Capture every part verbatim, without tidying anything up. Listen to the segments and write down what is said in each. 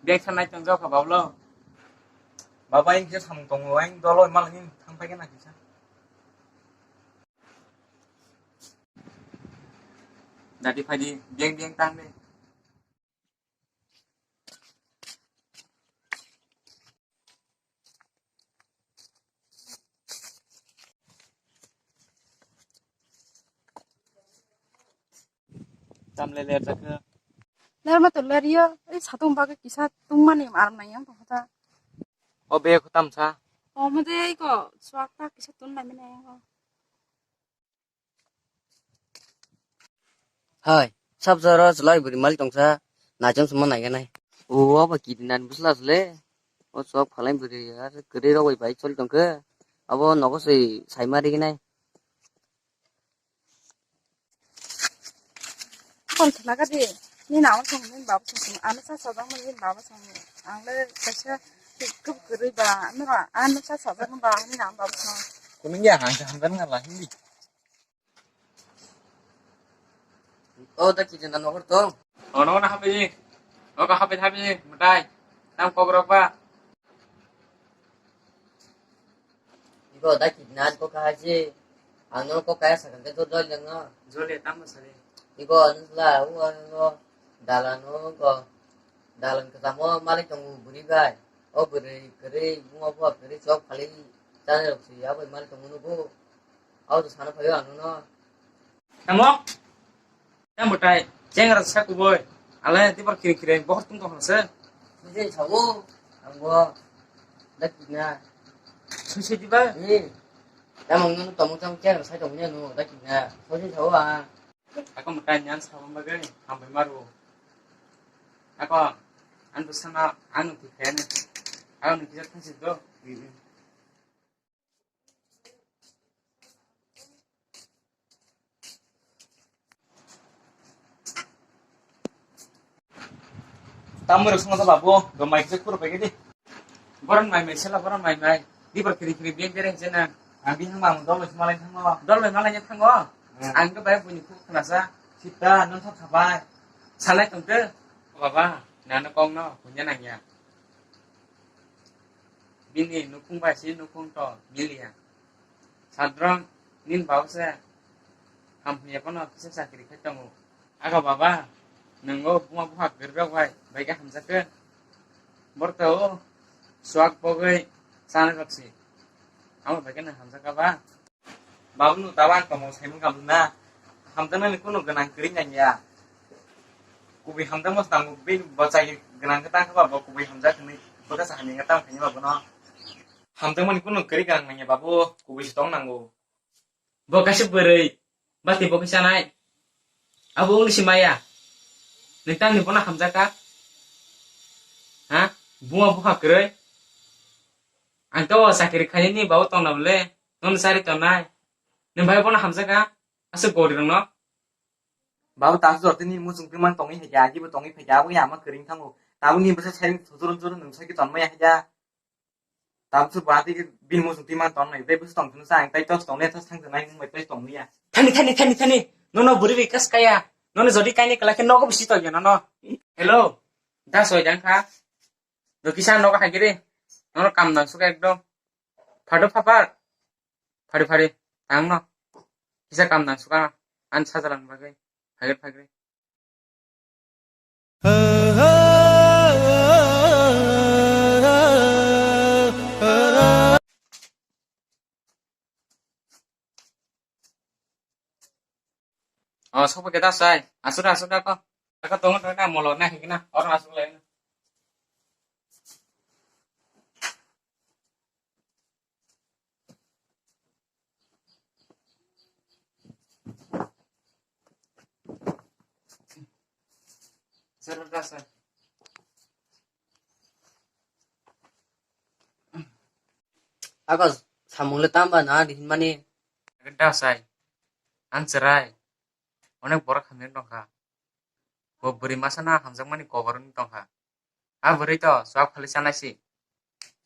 Bag sanai tong jok kha bablo. Baba, ang kisa samung tongo, ang dolo malani thang pai khe na kisa. Dati phai di, beng beng tang de. Tam le ler jakha. Ler ma to ler yo, ei satung bagwi kisa tungmani aram nai yang tong kha. O be kho tam sa. O mo de ei ko suak ta kisa tun nai mene yang ko. Hai, sab jora chwlai bwrwi malik tongsa, naichom suma naiganai. O, abo kidnap bwsla sle. O chwk phalai bwrwi, ar kwrwi rok bai bai choli tongkhe. Abo nogo se sai ma riginai. Kon thwlaka di, ni nao song ni baba song, ano sa sa jang ni baba song, ang le kaisa kub kwrwi ba, ano ano sa sa jang ba ni nao baba song. Kuning ya, hang hang dan ngala hindi. O da kiti na nohor tong. O nogo na habi. Nogo habi habi mutai. Tam kok rok ba. Ibo da kiti na ko ka haji. Ano ko kaya sakang ke to dol yang no. Jole tam sare. Ibo ano la u ano dalan o ko dalan ke tamo malik tong buri bai. O buri kere bunga bunga kere chok phali chana rok si abo malik tong nugo. Abo to sana phaio ang nono. Tamo? Tamo tai, chengra sa kuboi. Alai tibar kiri kiri bohor tung tong se. Sujai sawo, ang bo. Dakina. Sujai diba? Eh. Tamo nono tamo tamo chengra sa tong ne no, dakina. Sujai sawo ah. Ako mutai nyan sa bagwi hambai maru. Ako an to sana anu tikhen. Ako ni kisa thansi do. Tamurok songsa babu, do mai kisa kuro pai di. Boron mai mai sela boron mai mai. Di bor kiri kiri biang biang jena. Ang bihang bang dol mai malai thango. Dol mai malai thango. Hmm. Ang to bai buni khuk khnasa. Sita non thok khabai. Salai tongte. Baba, nana kong no, punya nanya. Bini nukhung bai si nukhung to milia. Sadrong nin bau se ham hwnwi phano kisa chakri khai tongo. Aga baba, nwngo buma bupha kwrwirok bai bai khe hamjakhe. Borok to o suak bogwi chana rok si. Amo bai khe nang hamjakha ba? Babu no tabo ang tongmung saimung kam na. Hamjaknani kunu gwnang kwrwi nang ya. Kubui hamjakma se nango, bini bwchai gwnang khe tang khe ba bo kubui hamjak hinwi bwkha sa hamya khe tamo khaini ba bono. Hamjakmani kunu kwrwi gwnang nang ya babu, kubui se tong nango. Bo kaisa bwrwi, bati bo kisa nai. Abo wngwi se maya. Nwng tamni bono hamjakha? Ha? Buma bupha kwrwi? Ang to o chakri khainani babu tongna bole, nono chari tongnai. Nwng bai bono hamjakha? Aswk gorirokno. Babu, ta jor tini muchung twi man tongwi phaikha, agi bo tongwi phaikha, abo ya ama kwrwng thango. Tabukni bwsa sai sutur sutur nwng sai khe tonmaya khaikha. Tabuk se bo ati bini muchung twi man tongnai, tei bwsa tong phunuksa ang tei tos tongnai, tos thang tongnai, nwng bai tei tongmaya. Thani, thani, thani, thani. Nono bwrwi bai kas kaya. Nono jodi kainwi kwlai khe nogo bisi tongya nono. Hello. Da soi jang kha. Do kisa nogo hai khe de. Nono kam nang suka ekdom. Phado phapar. Phari phari tang no. Kisa kam nang suka an sajalan bagwi. Phagir phagir. Oh, sopo kita sai. Asura, asura ko. Ako tongo tongo na molo na hikna. Orang asura lai na. Sir, da sir. Ako samung le tamba na di hinmani. Da sai. Ang cherai. Onek borok hamya tongkha. Bo bwrwi masa no hamjakmani kobor wngwi tongkha. A bwrwi to chuak phali chanai si.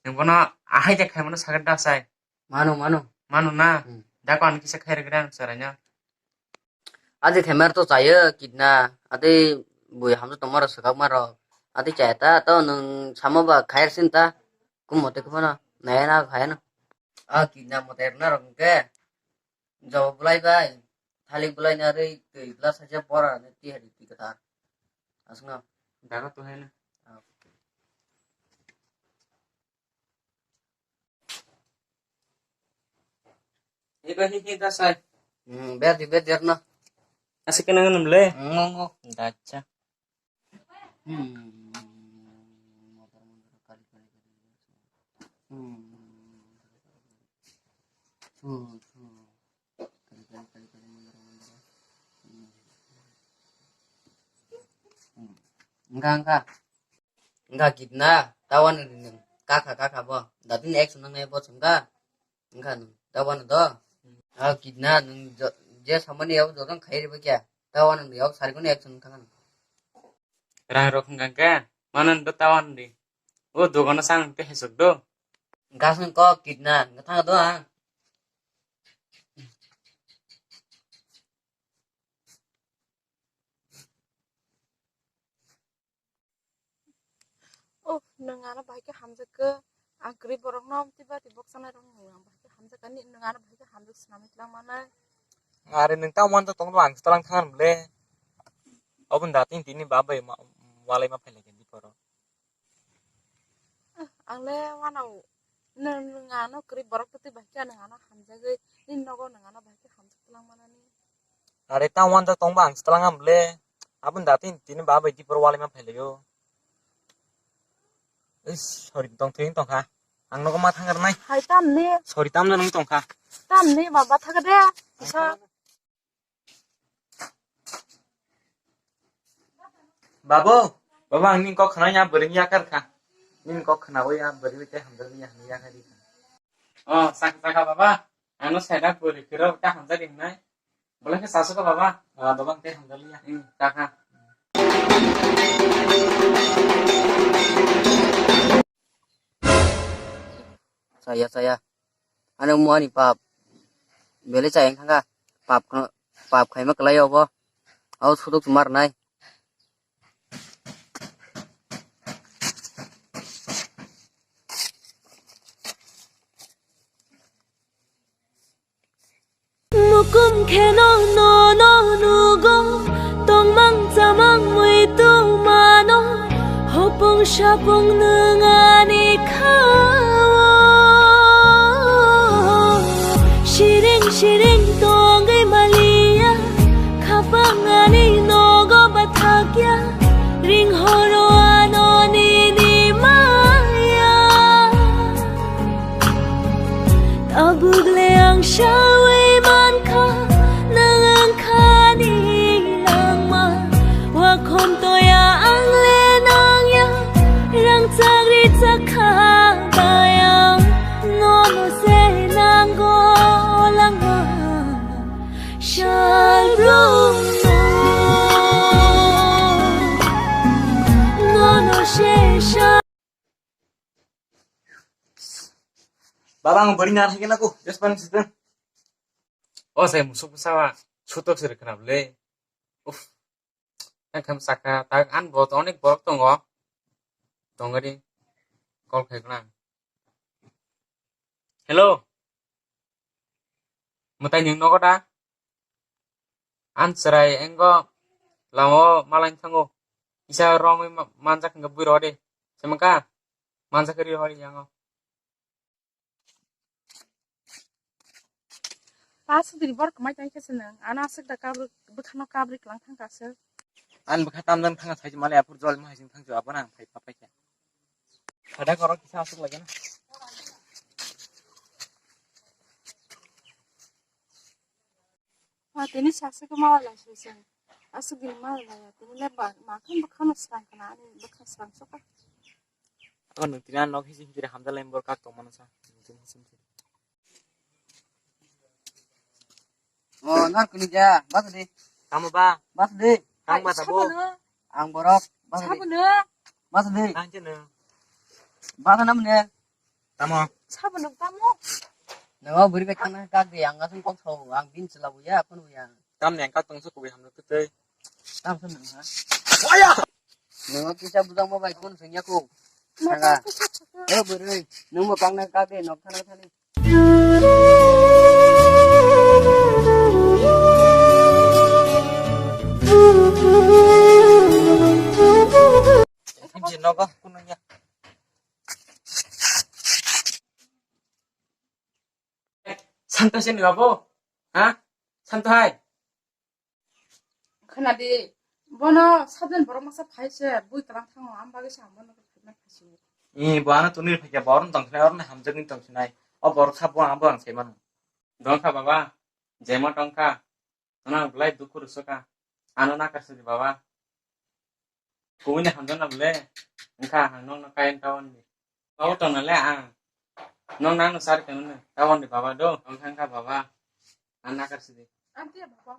Nwng bono ahai de khaimano sagwi da sai. Mano, mano. Mano na? Hmm. Da ko ani kisa khairok ri ang chwraino. Adi khaimar to chayo kidna. Adi bui hamjak tongma rok swkakma rok. Ati chaya ta, to nwng samo ba khair sin ta. Kum mote kuphano, naya na khaya no. A kidnap mote na rok ke. Jawab bulai bai. Thalik bulai na rei twi glass haja bora ne ti hari ti kata. Asno. Daga to hai na. Iba hi hi dasai. Hmm, ber di, ber di, no. Asik kena nganam le. Ngo, ngo. Dacha. Hmm. Hmm. Thu, thu. Kali, kali, kali, kali, mandar, mandar. Hmm. Hmm. Engka, engka. Engka kidna, tawan ri nung. Kaka, kaka bo. Datin action nang nai bo sengka. Engka nung. Tawan do. Ah, kidna nung jo-, je samani yau jodong khai ri bo kya. Tawan nung yau sari kono action nung kaka nung. Rang rok engka ke. Manan do tawan di. O dogano sang te hesok do. Gas nung kok kidna. Engka thang do ang. Oh, nwng ano bahai khe hamjakgo. Ang kwrwi borokno amtwi bati boksanai rok nwng ang bahai khe hamjakgo. Ani nwng ano bahai khe hamjak swnamwi twlang manai. Are nwng tamo wanta tongno ang twlang thang le. Oboni da tin tini ba bai ma-, walai ma phailai khe biporo. Ah, ang le wanao nwng, nwng ano kwrwi borok bati bahai khe nwng ano hamjagwi nini nogo nwng ano bahai khe hamjak twlang manani. Are ta wanjak tongba ang se twlang am le. Aboni da tin tini ba bai dipor walai ma phailaio. Is, sorry tong thwing tongkha. Ang nogo ma thang rwnai. Hai tamni. Sorry tamno nang tongkha. Tamni ma batha de. Isa. Babu, babu ang nini kok khna ya bwrwi yakar kha. Nini kok khna o ya bwrwi tei hamjak ya hwnwi yakar kha. Oh, saka saka baba. Ano saida bwrwi kiro ta hamjak ringnai. Boleh ke sasu ka baba? Ah, baba ang teh hamdal ya. Hmm, kaka. Saya, saya. Ano mo ani pap. Bele saya yang kanga. Pap, pap khai ma kelai obo. Au suduk sumar nai. Mukum kheno nono nugo, tongmang chamang muitu mano, hopung sapung nungani khao. Siring siring tongwi maliya, khapang ani nogo bathakya, ring horo ano nini maya. Tabuk le ang sawi mankha, nang wngkha ni langma. Wakhom toya ang le nangya, rang chakri chakha bayang, nono se nango langma. Shalbrum no, nono se sha- Baba, ang bari ngar hake nako, just pan situ. Oh, saya musuh pesawat, sutok sih kenapa le? Uff, yang kamu saka, tak an bot onek borok tongo, tongo di, call kayak lang. Hello, mutai ning nogo da? An chwrai engo lama o malai thango. Kisa romwi ma-, manjak hwnkhe bui rw de. Semaka manjak ri hori yango. Aswk dini borok kwmai tong khe se nwng. Ano aswk da kabri, bwkhano kabri kwlang thang kha se. Ani bwkha tamjani thang kha, sai mali aphuru jol ma hai sing thang kha, abono ang phai pa paikha. Khada korok kisa aswk lagina. Ma tini saswk ma wala sising. Aswk dini ma wala ya. Tini le ba, ma khan bwkhano swrang kana, ani bwkha swrang soka. Ako nwng tini ano hisi hisi hamjak lai bor kak tong mano sa. Oh, nang kuni ja, bas di. Tamo ba? Bas di. Tamo ba tabo? Ang borok, bas di. Sabo no. Bas di. Nang je no. Bas nam ne. Tamo? Sabo no tamo? Nang buri be kana kak di, ang asung kok so, ang bin selabu ya, pun ya. Tam ne kak tong so kubi hamno tu tei. Tam so nang ha. Waya! Nungo kisa bujang mo bai kun sengya ko. Saka. O bwrwi, nung mo kangna kake nok thana thani. Kimchi nogo kunungya. Santo sini gabo? Ha? Santo hai. Khna di, bono saben borok masa phai se bui kalang thango, am bagwi se ang bono phai na phai se. Ni bo ano tuni phai khe borok tong sinai, oroni hamjak ni tong sinai. O borok sa bo ang bo ang sai mano. Dong kha baba, jema tong kha. Ano ang belai dukhu rwsukha. Ano nakar sidi baba. Kubuni hamjakna bole. Wngkha ang nokno kaiyang tawan di. Baba tongna le ang. Nokno ano sari tongno tawan di baba do. Wngkha wngkha baba. Ang nakar sidi. Ang tiya baba.